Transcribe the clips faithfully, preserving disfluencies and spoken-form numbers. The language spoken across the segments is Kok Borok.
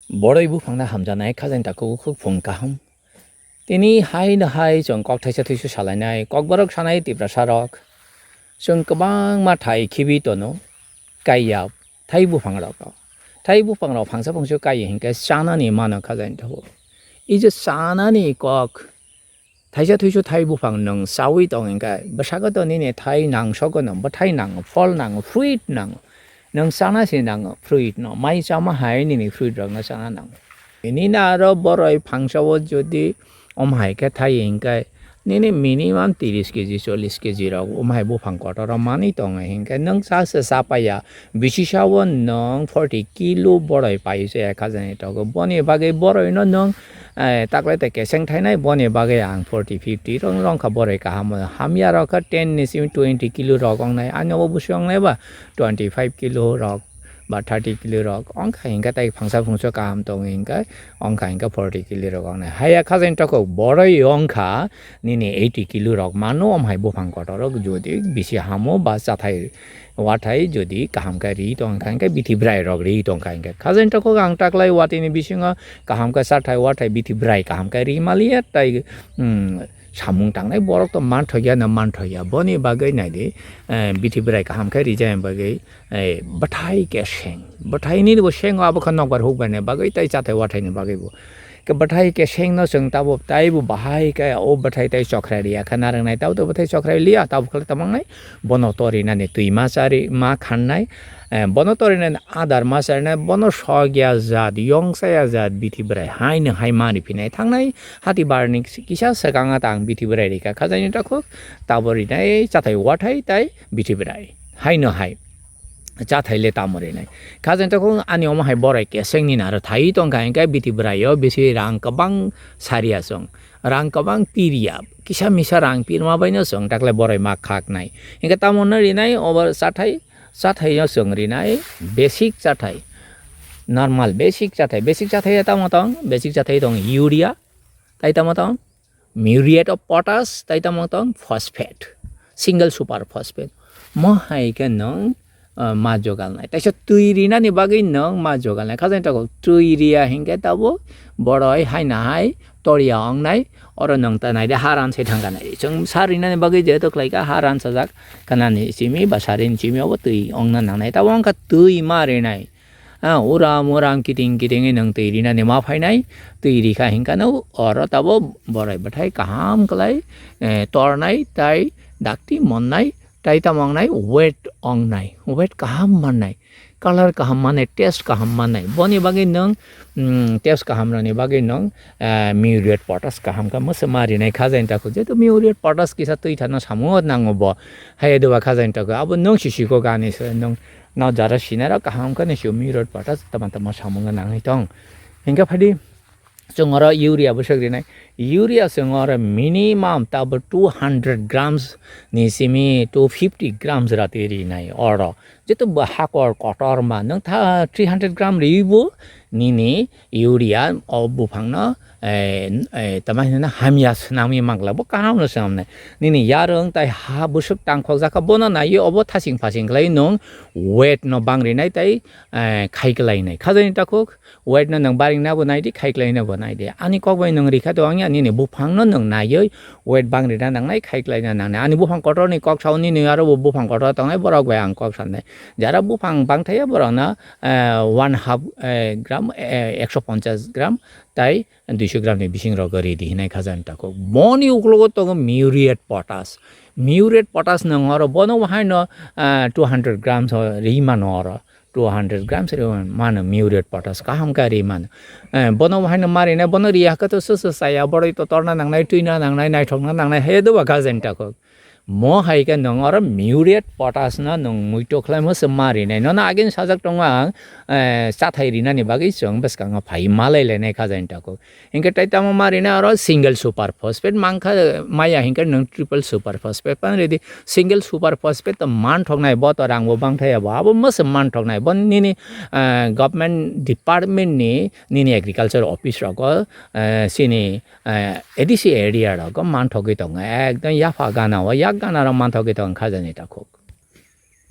Boroi buphangno hamjaknai khajani takhuk khuk phung kaham. Tini hai no hai chwng kok thaisa thuisu salainai, kokborok sanai Tiprasa rok. Chwng kwbangma thai khibi tono, kaiya thai buphang rok. Thai buphang rok phangsa phangsa kaiya hinkhe chanani mano khajani takhuk. I je chanani kok, thaisa thuisu thai buphang nwng chaui tong hinkhe, bwskango to nini thai nang sogwno, bwthai nango, phol nango, fruit nango. Nwng chana se nango fruit no, mai chama hai nini fruit rok no chana nango. Nini aro boroi phangsa o jodi om hai khe thai hinkhe, nini minimum tiris kg, chollish kg rok om hai buphang kotor o manwi tongo hinkhe, nwng cha se cha paiya, bisi sa o nwng forty kilo boroi pai se ek hajar ni togo. Boni bagwi boroi no nwng, eh, taklai tei keseng thainai, boni bagwi ang forty fifty rong rong kha boroi kaham o. Hamya rok kha ten ni simi twenty kilo rok ong nai, ani obo busi ong nai ba twenty five kilo rok ba thirty kilo rok ong kha hinkhe, tei phangsa phungsa kaham tongo hinkhe, ong kha hinkhe forty kilo rok ong nai. Haiya khajani takhuk boroi ong kha nini eighty kilo rok mano, om hai buphang kotor o jodi bisi hamo ba chathai wathai jodi kaham khe ri tong kha hinkhe, bithi bwrai rok ri tong kha hinkhe. Khajani takhuk ang taklai watini bisingo kaham khe chathai wathai bithi bwrai kaham khe ri maliya, tei, um, samung tangnai borok to manthoya no manthoya. Boni bagwi naidi, eh, bithi bwrai kaham khe rijak bagwi, eh, bwthai khe seng. Bwthai ni bo sengo abo khe nokbar hukbar ni bagwi tei chathai wathai ni bagwi bo. Khe bwthai khe seng no chwng tabo tei bo bahai khe o bwthai tei chokrai riya khe narwknai, tabo to bwthai chokrai liya, tabo khe tamo wngnai. Bono torinani twi ma chari ma khannai, eh, bono torinani adar ma charinai, bono sogya jat, yongchaya jat, bithi bwrai hai no hai mani phinai thangnai, hati barni kisa swkang tang bithi bwrai rikha khajani takhuk, tabo rinai chathai wathai tai bithi bwrai hai no hai chathai le tamo rinai. Khajani takhuk ani omo hai boroi keseng ni naro thai tongkha hinkhe bithi bwrai o bisi rang kwbang saria chwng, rang kwbang pirya, kisa misa rang pirma bai no chwng taklai boroi ma khaknai. Hinkhe tamo no rinai obo chathai, chathai no chwng rinai basic chathai, normal basic chathai. Basic chathai tamo tong, basic chathai tong urea, tai tamo tong muriate of potash, tai tamo tong phosphate, single super phosphate. Mo hai khe nwng, ah, ma jogalnai. Taisa twi rinani bagwi nwng ma jogalnai. Khajani takhuk twi riya hinkhe tabo boroi hai na hai toriya wngnai. Oro nwng ta naidi ha ran se thangkha nai. Chwng sa rinani bagwi jehetu khlaikha ha ran sajak, kanani simi ba sarini simi obo twi wngna nangnai. Tabo wngkha twi ma rinai. Ah, uram uram kiting kiting nwng twi rinani ma phainai, twi rikha hinkha no oro tabo boroi bwthai kaham kwlai, eh, tornai tai dakti monnai tai tamo wngnai wet wngnai, wet kaham mannai, color kaham mannai, taste kaham mannai. Boni bagwi nwng, mm, taste kaham rwni bagwi nwng, eh, muriate potash kaham khe mwswk ma rinai khajani takhuk. Jehetu muriate potash kisa twi thano samung o nango bo, hai doba khajani takhuk. Abo nwng sisiko gani se nwng no jara sinaro kaham khe nw sio muriate potash tama tama samung nangwi tong. Hinkhe phaidi chwng oro urea bwswk rinai. Urea chwng oro minimum tabo two hundred grams ni simi two fifty grams rati rinai oro. Jeto bo hakor kotor ma nwng tha three hundred gram riwi bo nini urea o buphangno, eh, eh, tama hinwi hamya swnamwi mangla bo kaham no swnamnai. Nini yarwng tai ha bwswk tangkhok jakha bono naiwi obo thasing phasing khlai nwng wet no bang rinai tai, eh, khai kwlai nai. Khajani takhuk wet no nwng baring na bo nai di, khai kwlai na bo nai di. Ani kok bai nwng rikha to wngya nini buphang no nwng naiwi wet bang rina nangnai, khai kwlai na nangnai. Ani buphang kotor ni kok sao nini aro bo buphang kotor tongnai borok bai ang kok sanai. Jara buphang bang thaya borok no, eh, one half, eh, gram, eh, ekso ponchas gram tai duiso gram ni bising rogo ridi hinai khajani takhuk. Boni uklogo tongo muriate potash. Muriate potash nwng oro bono haino, ah, two hundred grams o ri mano oro. Two hundred grams ri mano muriate potash kaham khe ri mano. Eh, bono haino ma rinai bono ri hakhe to se se chaya boroi to torna nangnai, twina nangnai, naithokna nangnai, hai doba khajani takhuk. Mo hai khe nwng oro muriate potash no nwng muito khlaimo se ma rinai. Nono agini sajak tongo ang, eh, chathai rinani bagwi chwng bwskango phai malai lainai khajani takhuk. Hinkhe tai tamo ma rinai oro single super phosphate mankha, maya hinkhe nwng triple super phosphate pan ridi. Single super phosphate to manthoknai, bo to rang bo bangthaya bo, abo mwswk manthoknai. Bo nini, eh, government department ni, nini agriculture office rogo, eh, sini, eh, A D C area rogo manthogwi tongo. Ekdom yapha gana o, yak gana ro manthogwi tongo khajani takhuk.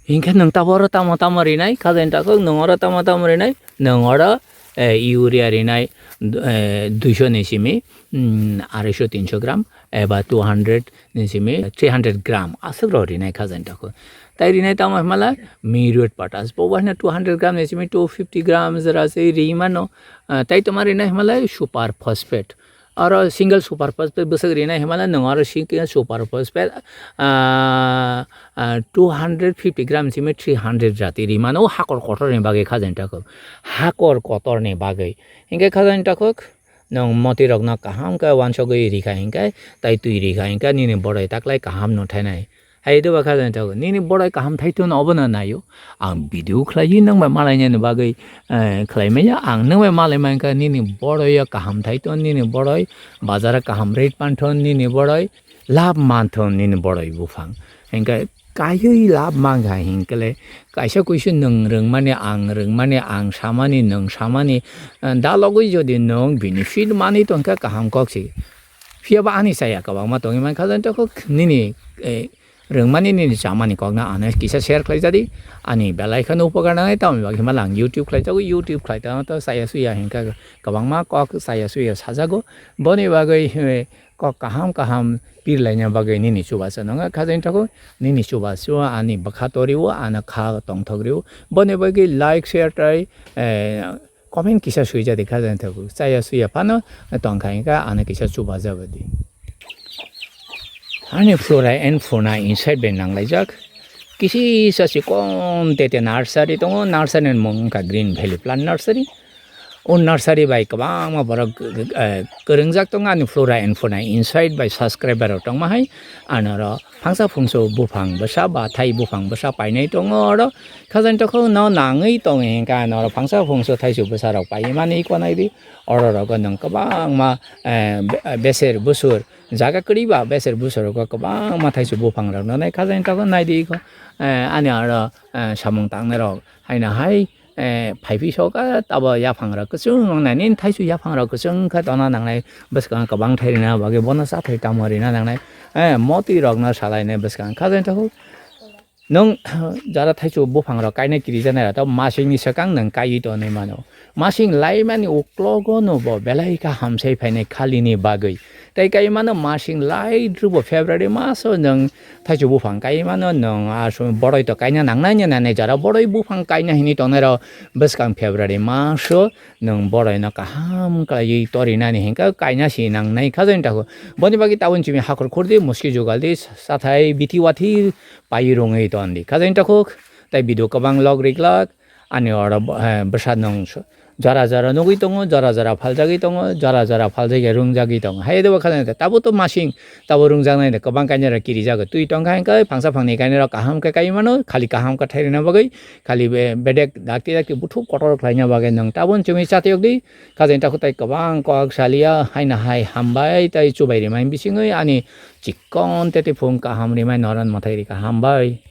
Hinkhe nwng taboro tamo tamo rinai, khajani takhuk nwng oro tamo tamo rinai, nwng oro, eh, urea rinai, eh, duiso ni simi, mm, aroiso tinso gram, eba two hundred ni simi three hundred gram aswk rok rinai kha jani takhuk. Tai rinai tamo himala mirate potash, bo wahino two hundred gram ni simi two fifty gram jora se ri mano, ah, tai toma rinai himala super phosphate. Aro single super phosphate bwswk rinai himala nwng aro single super phosphate, ah, ah, two hundred fifty gram simi three hundred jati ri mano hakor kotor ni bagwi kha jani takhuk. Hakor kotor ni bagwi. Hinkhe kha jani takhuk, nwng moti rokno kaham khe wansogwi rikha hinkhe, tai twi rikha hinkhe nini boroi taklai kaham no thainai. Hai doba kha jani takhuk, nini boroi kaham thai ton obono naio. Ang video khlaiwi nwng bai malainani bagwi, eh, khlai manya, ang nwng bai malai mankha nini boroi kaham thai ton, nini boroi bazar kaham rate pan ton, nini boroi lab man ton, nini boroi buphang. Hinkhe kaiwi lab mankha hinkhe le kaisa kuisu nwng rwngmani, ang rwngmani, ang samani, nwng samani, eh, dalogwi jodi nwng benefit manwi tongkha kaham kok se. Phiya ba ani chaya kwbangma tongwi mankha jani takhuk nini, eh, rwngmani nini chamani kokno ano kisa share khlai jadi. Ani belai kheno upokar nangnai tamoni bagwi himala ang YouTube khlai jago, YouTube khlai tano to chaya suya hinkha kwbangma kok chaya suya sajago. Boni bagwi, eh, kok kaham kaham pirlaina bagwi nini chubachu nangkha jani takhuk nini chubachu ani bwkha torio ano kha tongthok rio. Boni bagwi like, share tai, eh, comment kisa swijadi kha jani takhuk chaya suya phano tongkha hinkha ano kisa chuba jabadi. Ani flora and fauna inside bai nanglaijak. Kisi sasi kom tete nursery tongo, nursery ni mung wngkha Green Valley Plant Nursery. O nursery bai kwbangma borok, eh, kwrwngjak tongo ani flora and fauna inside bai subscriber rok tongma hai. Ano oro phangsa phungso buphang bwsa ba thai buphang bwsa painai tongo oro. Kha jani takhuk no nangwi tongo hinkha ano oro phangsa phungso thaisu bwsa rok paimani iko naidi. Oro rogo nwng kwbangma, eh, be-, beser busur jaga kwrwi ba beser busur rogo kwbangma thaisu buphang rok no nai kha jani takhuk naidi iko. Eh, ani oro, eh, samung tangnai rok haino hai, eh, phaipi soka tabo yaphang rok kwchwng wngnai nini thaisu yaphang rok kwchwng khe tona nangnai bwskang kwbang thai rina bagwi bono chathai tamo rina nangnai, eh, motwi rokno salainai bwskang kha jani takhuk. Nwng jara thaichu buphang rok kaina kirijaknai rok to masing ni swkang nwng kaiwi tonwi mano. Masing laimani uklogo no bo belai kha hamsai phainai khali ni bagwi. Tai kai mano masing lai drubo February maso nwng thaichu buphang kai mano nwng aswk boroi to kaina nangnai nani jara boroi buphang kaina hini tongnai rok bwskang February maso nwng boroi no kaham kaiwi torinani hinkhe kaina si nangnai kha jani takhuk. Boni bagwi tabun chini hakhor khurdi muski jugaldi sathai biti wathi pai rwngwi tondi. Kha jani takhuk, tai video kwbang log riglak, ani oro bo-, eh, bwsa nwng s-, jora jora nugwi tongo, jora jora phaljagwi tongo, jora jora phaljagwi rwngjagwi tongo. Hai de bo kha jani ta-, tabo to masing, tabo rwngjaknai de kwbang kainwi rok kirijago. Twi tongkha hinkhe phangsa phangni kainwi rok kaham khe kai mano, khali kaham kwthai rwna bagwi, khali be-, bedek dakti dakti buthuk kotor khlaina bagwi nwng tabun chumui chatiyokdi. Kha jani takhuk tai kwbang kok salia, haino hai hambai tai chubai rimai bisingwi ani chikon tete phung kaham rimai noron mwthai rikha hambai.